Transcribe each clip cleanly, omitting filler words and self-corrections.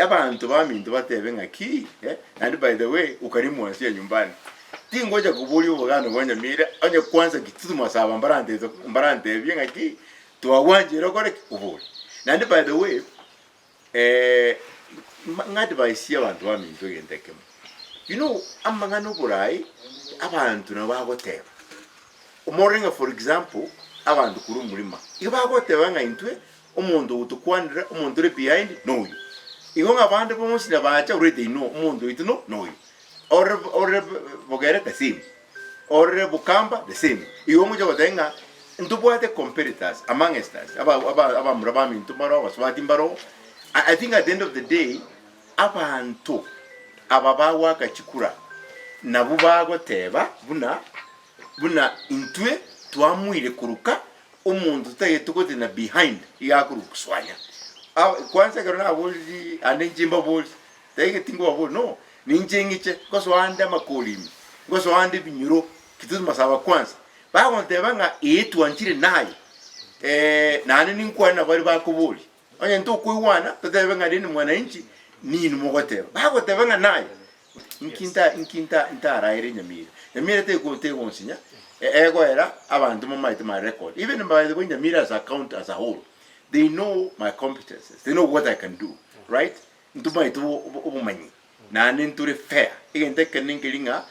Abanto baminto batebe ng'aki, eh, naende by the way, ukarimu ansia nyumbani. Tingocha koboria obogano bwa Nyamira, onye kwanza Kitutu Masaba mbarantete mbarantebie ng'aki, twagwancheire okore ki? Obore. Naende by the way, eh, ng'advisie abanto baminto egento ekemo. You know, amang'ana oborai, abanto nabo bagoteba. Omorore ng'a for example, abanto korwa omorima, igo bagoteba ng'a intwe Omonto ogotokwanera, omonto ore behind noyo. Igo ng'a abande bonsi nabacha already they know omonto oito no noyo. Ore ore Bogere the same, ore Bokamba the same. Igo ngocha goteba ng'a ntobwate competitors amongst us, aba aba abamura baminto mbaro, abasubati mbaro, I I think at the end of the day, abanto aba bagoaka chikura nabwo bagoteba buna buna intwe twamuire koruka Omonto totagete gotenena behind iga akorwa kuswanya. Kwanza ekero naboriri ande inche mbabori, tagete tingobabori no, ninche ng'iche ngosoa ande amakori ime, ngosoa ande ebinyoro, Kitutu Masaba kwanza. Bagonteba ng'a ee twanchire naye, naende ninkwane na baria bakoboria. Onye ntokoigwana, totebe ng'a rende mwananchi ninwe mogoteba. Bagoteba ng'a naye, inki nta inki nta ntaraere Nyamira? Nyamira teko tegonsinya, egoera abanto momaete my record. Even by the way Nyamira as a county as a whole, they know my competences, they know what I can do, right? Ntomaete obomanyi, naende ntore fair. Egento ekenene nkeri ng'a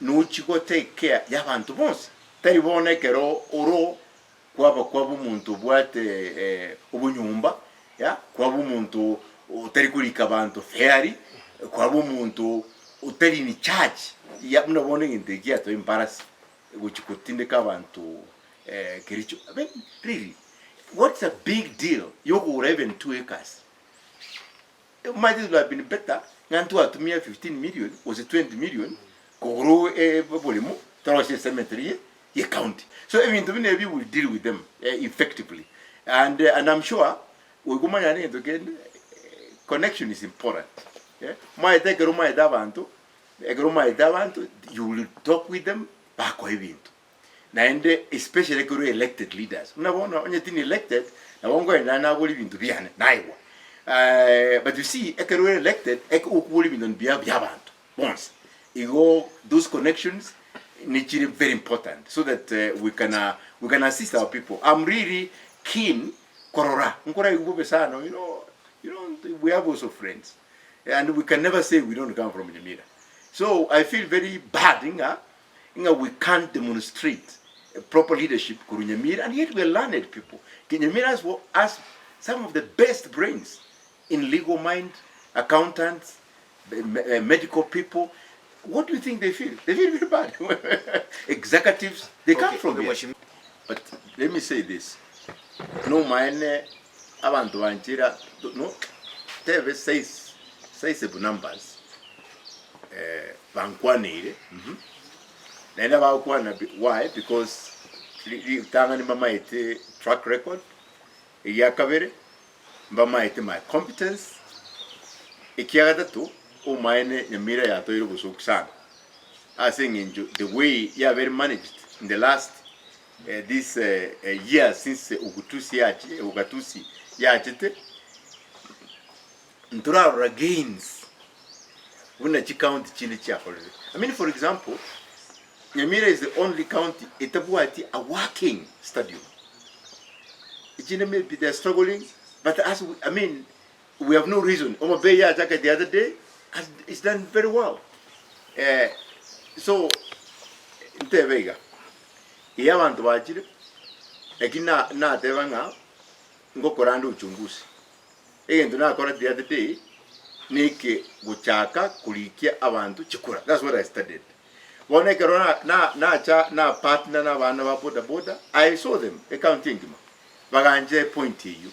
nochi go take care ya abanto bonsi, tari bono ekero oro Kwaba kwaba omonto obwate obonyomba, ya, kwaba omonto otari korika abanto fairly, kwaba omonto otari in charge ya buna bono egento eki giatoa embarasi gochia gotindeka abanto Kericho. I mean really, what's a big deal yokogora even 2 acres? Omanyete it would have been better ng'a ntwatumia 15 million gose 20 million kogora oboremo torosie ecemetery ye ye county. So ebinto buna ebi we deal with them effectively and and I'm sure goika omanye naende egento kende connection is important omanyete ekero omanyete abanto ekero omanyete abanto you will talk with them bakoe ebinto. Naende especially ekero ore elected leaders, buna bono onye tindi elected, nabo nkoenda nabore ebinto biane, naigwa. But you see, ekero ore elected, eke okobora ebinto mbiya bia abanto bonsi. Igo those connections nichire very important so that we can we can assist our people. I'm really keen korora, nkoraigwe bobe sana, you know, you know we have also friends and we can never say we don't come from Nyamira. So I feel very bad ng'a ng'a we can't demonstrate proper leadership korwa Nyamira and yet we are learned people. Nyamira has, has some of the best brains in legal mind, accountants, medical people. What do you think they feel? They feel very bad. Executives, they come from here. But let me say this. Nomaene abanto banchera no tebe size sizable numbers eh, Bankwaneire, naende abagokwana why because ritang'ani mbamaete track record, egia kabere mbamaete my competence, ekia gatato omaene Nyamira yatoeire obosoku sana ase eng'encho the way yabere managed in the last this years since ugatusi yachi ugatusi yachete. Ntorarora gains buna chicounty chinde chiakorire. I mean for example, Nyamira is the only county etabwati a working stadium. Echinde maybe they are struggling but as we, I mean we have no reason. Homa Bay yachaka the other day has it's done very well. Eh, so ntebe iga, iga abanto bachire lakini na nateba ng'a ngokora nde uchunguzi. Egento nakora the other day neke gochaka korikia abanto chikura, that's what I studied. Bono ekero na na nacha na partner na abana ba boda boda, I saw them ecounty engima bagancha epoint eyio.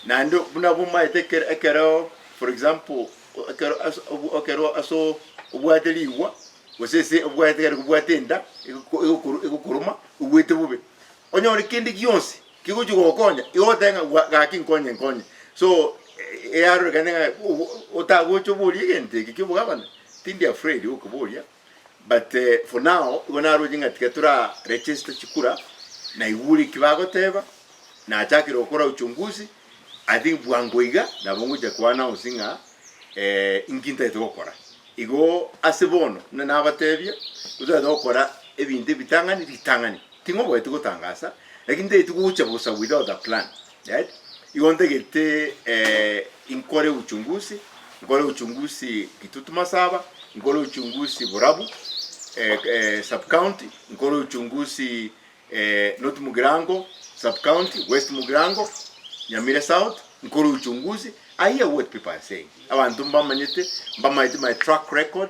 Naende buna bomaete ekero ekero for example ekero ase ekero ase obwate rigwa gose ase obwate ekero obwate enda egoko egokoroma ogwete bobe, onyore kende gionsi Kegochia gogokonya, igo ogoteba ng'a gwa gaki nkonye nkonye. So eyarorekane ng'a otagocha oborie egento eke kia obogabana, tindi afraid gokoboria, but for now, igo naroche ng'a tiga tora register chikura, naigure eki bagoteba, nachakire gokora uchunguzi, I think bwango iga, nabo ngocha ko announce ng'a. Inki ntagete gokora? Igo ase bono buna nabatebia, totagete gokora ebinto ebitang'ani ritang'ani. Ting'oboeti gotangasa, lakini ntagete gocha bosa without a plan, right? Igo ntagete inkore uchunguzi, nkore uchunguzi Kitutu Masaba, nkore uchunguzi Borabu sub county, nkore uchunguzi North Mugirango sub county, West Mugirango, Nyamira South, nkore uchunguzi, I hear what people are saying. Abanto mbamanyete, mbamanyete my track record,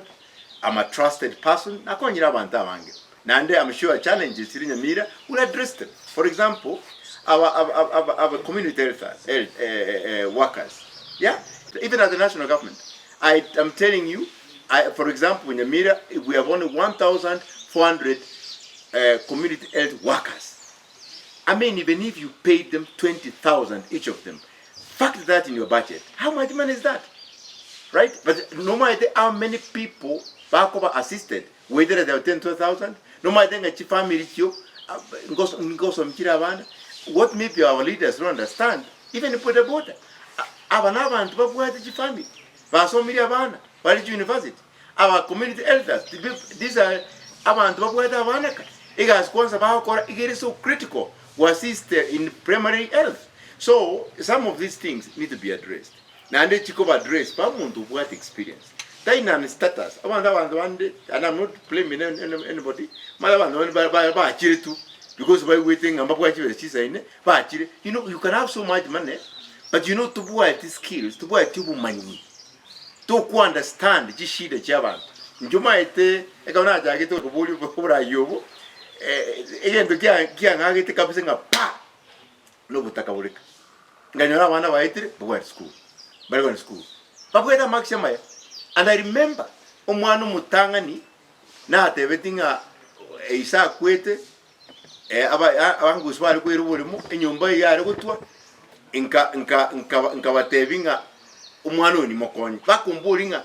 I'm a trusted person, nakonyire abanto abange. Naende I'm sure challenges chire Nyamira will address them. For example, our, our, our, our community health, health uh, uh, workers, yeah, even at the national government. I am telling you, I, for example, Nyamira, we have only 1,400 uh, community health workers. I mean, even if you paid them 20,000 each of them, factor that in your budget. How much money is that? Right? But no matter how many people bakoba assisted, whether they are 10, 12,000, no matter ng'a chifamily chio, ngosomchire abana, what maybe our leaders don't understand, even boda boda, aba na abanto babwate chifamily, basomirie abana, bare chiuniversity, Aba community elders, these are abanto babwate abana ka egasi kwanza bagokora iga ere so critical go assist in primary health. So some of these things need to be addressed. Naende chikoba addressed pa omonto obwate experience. Tari non status. Abanto abanto bande and I'm not blaming anybody, mara abanto bande ba- ba- bachire tu because baigwete ng'a mbabwate chibesa chisaine bachire. You know you can have so much money but you know tobwati skills, tobwati obomanyi. Tokwa understand chishida chia abanto. Inche omaete ekero nachagete oboria oboraai obo, egento kia kiang'agete kabisa ng'a pa! Na obotaka boreka. Nkanyora abana baetire babwate sukuru, bare kogenda sukuru, babwate amarks amaya. And I remember omwana omotang'ani natebeti ng'a ise akwete abangusu bare koira oboremo, enyomba eyio yare gotwa, nka nka nkaba nkabatebia ng'a omwana oyo nimokonye. Bakomboria ng'a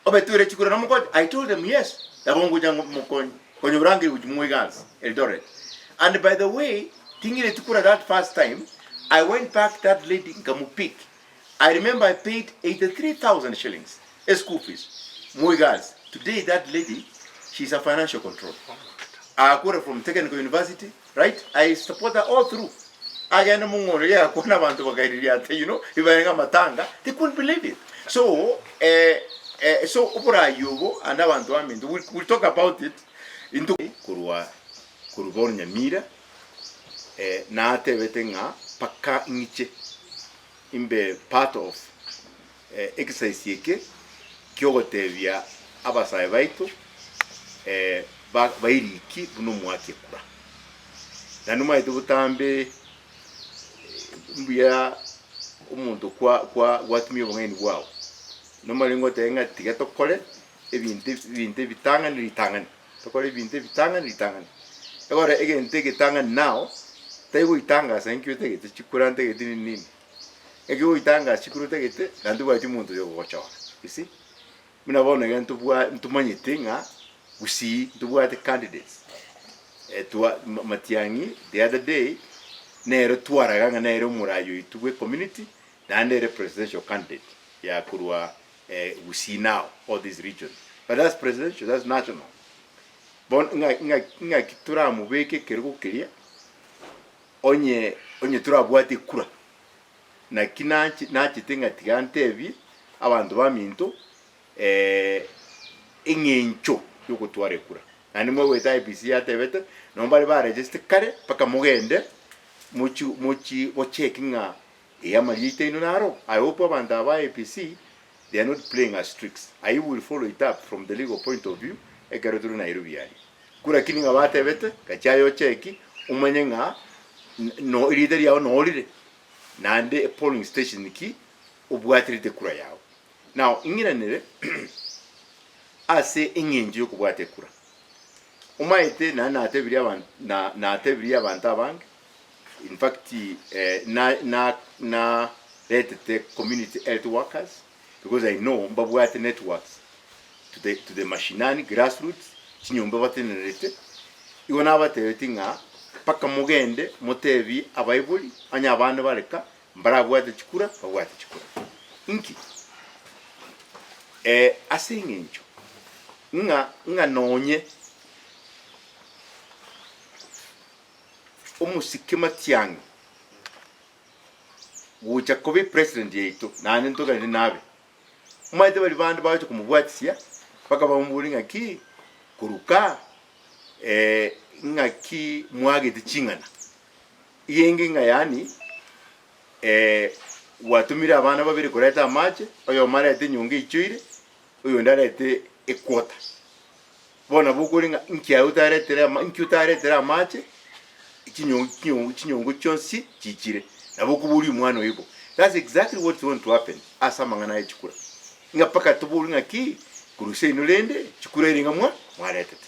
obe toire chikura nomokonye? I told them yes, nabo ngocha mokonye, konya orangeire gochia Moi Girls, Eldoret. And by the way, ting'ireti kura that first time, I went back that lady nkamopick, I remember I paid 83,000 shillings e school fees, Moi Girls. Today that lady, she is a financial controller. Akure from Technical University, right? I support her all through. Agende mong'ondo ye akwana abantu bakairiria ate, you know, ibarenge amatanga, they couldn't believe it. So, eh, eh, so oborayi obo and abantu baminto, we'll, we'll talk about it. Into korwa korwa bono Nyamira, eh, natebete ng'a paka ng'iche imbe part of exercise eke kiogotebia abasae baito bairiki buna omwaki ekura. Naende omanyete botambe mbuya omonto kwa kwa gwatumia obong'aini bwao. Nomanye ngoteba ng'a tiga tokore ebinto ebinto ebitang'ani ritang'ani, tokore ebinto ebitang'ani ritang'ani. Ekero egento egetang'ani nao, tari goitangasa inki otagete chikura ntagete nini nini. Ekio goitanga ase chikura otagete, naende tobwati omonto oyo ogogochora, you see. Buna bono iga ntobwa ntomanyete ng'a gusii ntobwate candidates, twa Matiang'i the other day, nere twaraga ng'a nere omorai oito bwe community, naende ere presidential candidate ya korwa gusii now all this region, but that's presidential, that's national. Bono ng'a ng'a ng'aki toramobeke ekerogo keria. Onye onye torabwate ekura, naki nache nachete ng'a tiga ntebie abanto baminto eng'encho y'ogotwara ekura. Naende mwaigwete IEBC yatebete, nabo mbare baregister kare mpaka mogende mochi mochi gocheck ng'a ee amarieta aino naro. I hope abanto aba ba IEBC they are not playing us tricks. I will follow it up from the legal point of view ekero tore Nairobi aria. Lakini ng'a batebete, Gachia aye ocheki, omanye ng'a no erieta riao norire, naende epolling station ki obwaterete ekura yao. Now ing'iranere ase eng'encho yokobwata ekura. Omaete naende natebirie abanto na natebirie abanto abange, in fact na na naretete community health workers because I know mbabwate networks to the to the mashinani, grassroots, chinyomba batenenerete, igo nabatebetie ng'a mpaka mogende motebie abaibori onye abana bare ka mbarabwate chikura babwate chikura. Inki? Ase eng'encho ng'a ng'a nonye omosike Matiang'i gocha koba epresident yaito naende ntoganire nabe, omanyete baria bande bagocha komobwatisia mpaka bamobori ng'aki koruka ng'aki mwagete ching'ana. Igenge ng'a yaani gwatomire abana babere koreta amache, oyomo arete enyongo eichoire, oyonde arete equota. Bono nabo okore ng'a inki aye otaretere ama inki otaretere amache, chinyongo chinyongo chinyongo chionsi chichire. Nabo okoboria omwana oye bo. That's exactly what is going to happen ase amang'ana aye chikura. Ng'a mpaka toborie ng'aki, korwa seino rende, chikura ere ng'a mwa mwaretete.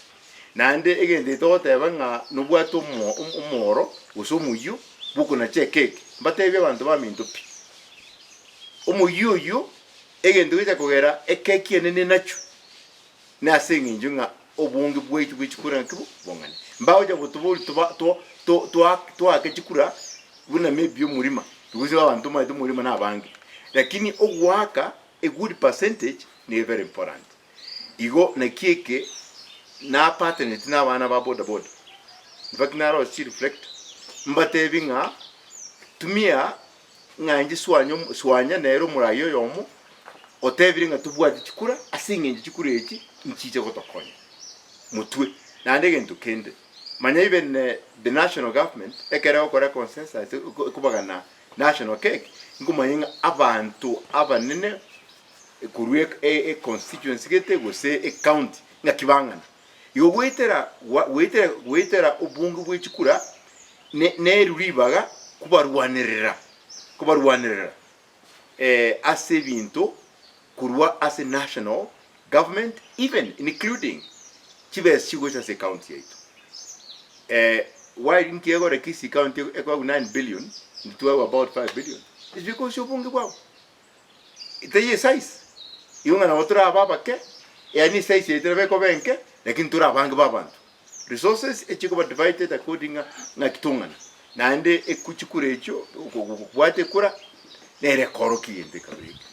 Naende egento eke togoteba ng'a nobwate omo omoro gose omoyio bw'okonacha ekeki, mbatebie abanto baminto pi, omoyio oyio egento gecha kogera ekeki enene enachwe, nase eng'encho ng'a obonge bwaito bwe chikura ng'aki bo bong'ane. Mbagocha gotobori toba to to toa toake chikura buna maybe omorima, gose abanto omanyete omorima nabange, lakini ogoaka a good percentage ne very important. Igo naki eke napateneti nabana ba boda boda, in fact naroche chireflector, mbatebi ng'a tumia ng'a inche swanya swanya nere omoraia oyomo otebire ng'a tobwate chikura ase eng'encho chikura echi nchiche gotokonya motwe. Naende egento kende, manya even the national government ekero egokora consensus ekobagana national cake, nkomanya ng'a abanto abanene korwa econstituency gete gose ecounty ng'aki bang'ana. Igo goetera goetera goetera obonge bwe chikura ne neru ribaga kobarwanerera kobarwanerera ase ebinto korwa ase national government even including chibesa chigocha ase ecounty yaito. Why nki egore Kisii county ekoegwa 9 billion intwe twaegwa about 5 billion? It's because obonge bwabo. Teiyo esize, igo ng'a nabo torabe abake, yaani esize yaito nabo ekoba enke, lakini tore abange ba abanto. Resources echikoba divided according ng'a ng'aki tong'ana. Naende eku chikura echio, okobwata ekura, nere ekorokia egento ekabere eke.